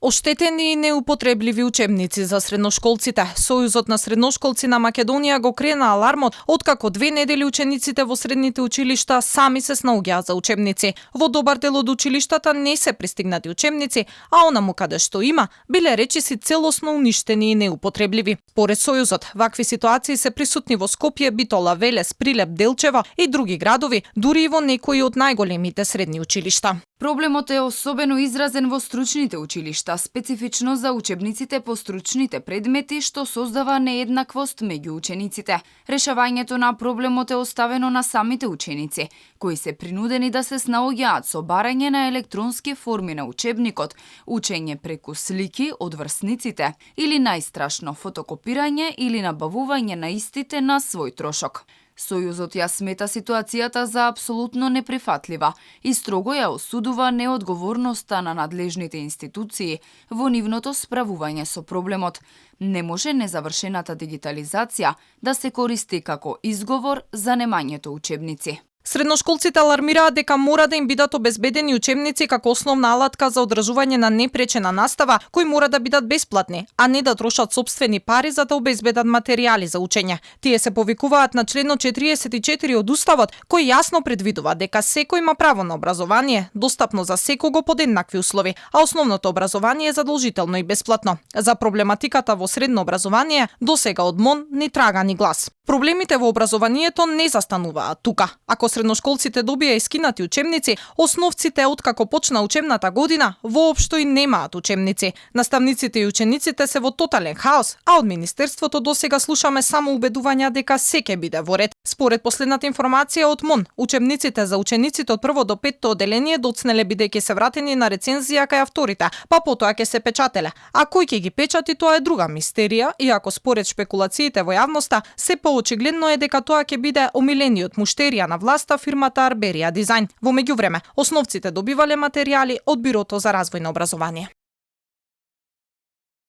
Оштетени и неупотребливи учебници за средношколците. Сојузот на средношколци на Македонија го крена алармот откако 2 недели учениците во средните училишта сами се снаоѓаат за учебници. Во добар дел од училиштата не се пристигнати учебници, а онаму каде што има, биле речиси целосно уништени и неупотребливи. Според Сојузот, вакви ситуации се присутни во Скопје, Битола, Велес, Прилеп, Делчева и други градови, дури и во некои од најголемите средни училишта. Проблемот е особено изразен во стручните училишта, специфично за учебниците по стручните предмети, што создава нееднаквост меѓу учениците. Решавањето на проблемот е оставено на самите ученици, кои се принудени да се снаоѓаат со барање на електронски форми на учебникот, учење преку слики од врсниците или најстрашно фотокопирање или набавување на истите на свој трошок. Сојузот ја смета ситуацијата за апсолутно неприфатлива и строго ја осудува неодговорноста на надлежните институции во нивното справување со проблемот. Не може незавршената дигитализација да се користи како изговор за немањето учебници. Средношколците алармираат дека мора да им бидат обезбедени учебници како основна алатка за одржување на непречена настава, кои мора да бидат бесплатни, а не да трошат сопствени пари за да обезбедат материјали за учење. Тие се повикуваат на членот 44 од Уставот, кој јасно предвидува дека секој има право на образование, достапно за секого под еднакви услови, а основното образование е задолжително и бесплатно. За проблематиката во средно образование досега од МОН ни трага ни глас. Проблемите во образованието не застануваат тука. Ако средношколците добија искинати учебници, основците откако почна учебната година воопшто и немаат учебници. Наставниците и учениците се во тотален хаос, а од Министерството досега слушаме само убедувања дека се ќе биде во ред. Според последната информација од МОН, учебниците за учениците од 1 до 5 одделение доцнеле бидејќи се вратени на рецензија кај авторите, па потоа ќе се печателе. А кој ќе ги печати, тоа е друга мистерија, иако според шпекулациите во јавноста, се поочигледно е дека тоа ќе биде омилениот муштерија на власта фирмата Арберија Дизајн. Во меѓувреме, основците добивале материјали од Бирото за развој на образование.